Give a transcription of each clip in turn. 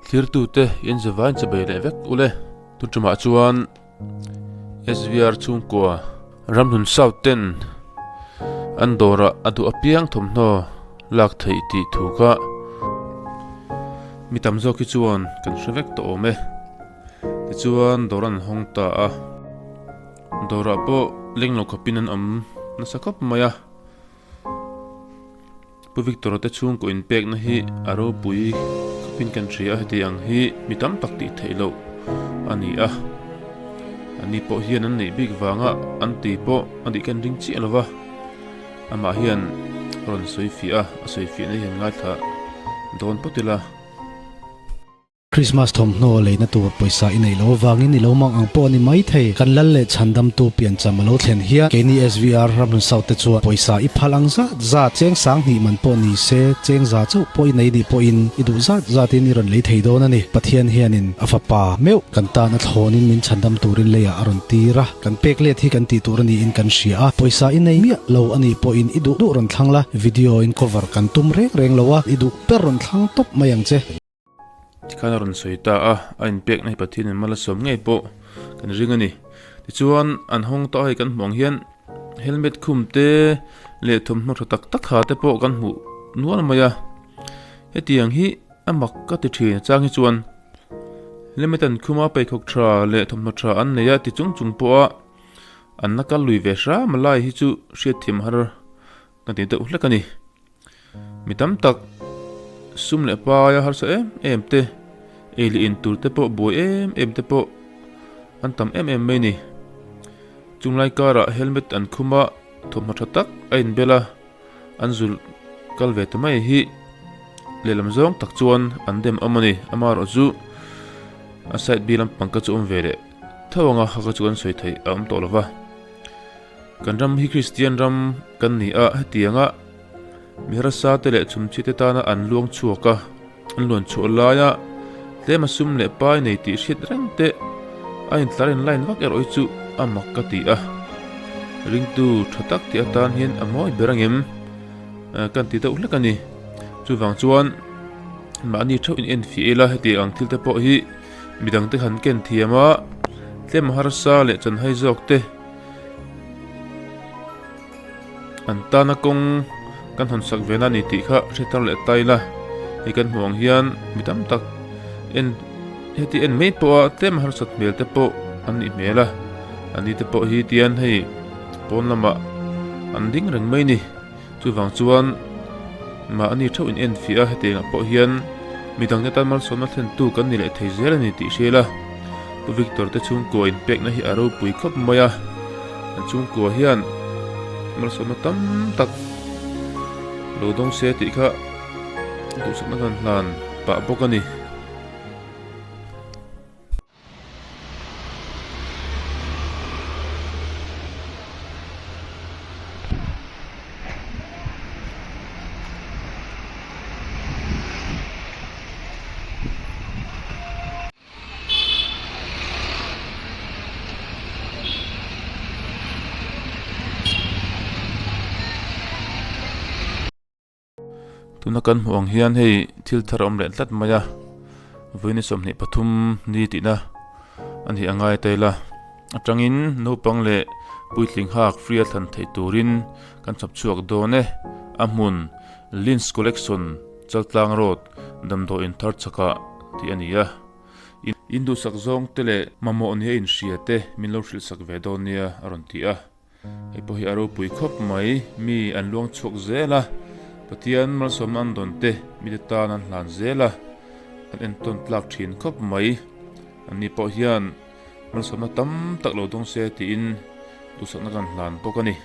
Thlirtute in zavain che bei leh vek ule. Tun tumah chuan SVR chhungkua Ramhlun South ten an dawrah a duh apiang thawmhnaw lak theih tih thu kha mi tam zawk hi chuan kan hre vek tawh awm e. Tichuan dawr an hawng ta a, dawrah pawh leng lo khawpin an awm nasa khawp mai a. Pu Victor te chhungkaw inpekna hi a ropui khawpin kan hria a, heti ang hi mi tam tak tih theih loh a ni a. Ani pawh hian an neih bik vanga an ti pawh a nih kan ring chiah lo va, amah hian a rawn sawi fiah a, a sawi fiahna hi han ngaithla dawn phawt ila. Krismas thawmhnaw leina tur pawisa i neih loh avangin i lo mang ang pawh a ni mai thei. Kan lal leh chhandamtu piancham a lo thlen hian keini SVR Ramhlun South te chuan pawisa i phal ang zat zat, cheng sang hnih man pawh ni se, cheng za chauh pawh i nei nih pawhin i duh zat zatin i rawn lei thei dawn a ni. Pathian hianin a fapa meuh kan tan a thlawnin min chhandam turin leiah a rawn tir a, kan pek let hi kan tih tur a niin kan hria a, pawisa i nei miah lo a nih pawhin i duh duh rawn thlang la, video in cover kan tum reng reng lo a, i duh ber rawn thlang tawp mai ang che. Tikhan a rawn sawi ta a, a inpekna hi Pathianin mal a sawm ngei pawh kan ring a ni. Tichuan, an hawng ta hei kan hmuh ang hian helmet khum te leh thawmhnaw tha tak tak ha te pawh kan hmuh nual mai a. Hetiang hi a mak ka ti thin a chang hi chuan helmet an khum a, pheikhawk tha leh thawmhnaw tha an nei a ti chung chung pawha an la kal lui ve hram a lai hi chu hriatthiam har ka ti deuh hlek a ni. Mi tam tak sum leh paia harsa em em te, ei leh in tur te pawh buai em em te pawh an tam em em mai ni. Chunglai karah helmet an khum a, thawmhnaw tha tak a inbel a, an zul kal ve ta mai hi lehlam zawng tak chuan an dem awm a ni. Amaherawhchu a side B lampang kha chu awm ve leh tho ang a, kha kha chu kan sawi theih a awm tawh lo va. Kan ram hi Kristian ram kan ni a, hetianga mi harsa te leh chhumchhi te tana an luang chhuak a, an luan chhuah laia tlema sum leh pai nei tih hriat reng te a intlar in line vak erawh hi chu a mak ka ti a. Ringtu tha tak tih atan hian a mawi ber angem kan ti deuh hlek a ni. Chuvang chuan mahni theuh in enfiah ila hetiang ang thil te pawh hi midangte han ken thiam a, tlema harsa leh chanhai zawk te, An tana kawng kan hawn sak ve na a ni tih kha hre tar leh ta ila, hei kan hmuh ang hian mi tam tak en heti en mai pawha tlem harsat hmel te pawh an nih hmel a, an ni te pawh hi tian hei pawn lamah an ding reng mai ni, chuvang chuan mahni theuh in en fiah a hetiangah pawh hian midang te tan malsawmna thlentu kan ni leh thei zel a ni tih hria ila. Pu Victor te chhungkua inpekna hi a ropui khawp mai a, an chhungkua hian malsawmna tam tak lo dawng se tih kha duhsakna kan hlan pah bawk a ni. Tuna kan hmuh ang hian hei thil thar a awm leh tlat mai a, vawiin 23 ni tihna a ni a ngai ta ila atangin naupang leh puitling hak free a thlan theih turin kan chhawp chhuak dawn e, a hmun Lins Collection Chaltlang Road damdawiin thar chakah tih a ni a. In duhsak zawng te leh mamawh nia inhria te min lo hrilh sak ve dawn nia a rawn ti a. Hei pawh hi a ropui khawp mai, mi an luang chhuak zel a, Pathian malsawmna an dawn te mite tan an hlan zel a, an entawn tlak thin khawp mai. Anni pawh hian malsawmna tam tak lo dawng se tiin duhsakna kan hlan bawk a ni.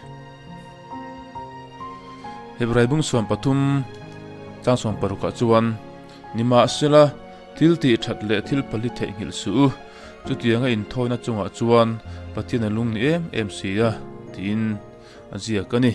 Hebrai bung 13 tlang 16 ah chuan Nimahsela, thil tih that leh thil pali theihnghilh suh u, chutianga inthawina chungah chuan Pathian a lung ni em em si a, tiin a ziak a ni.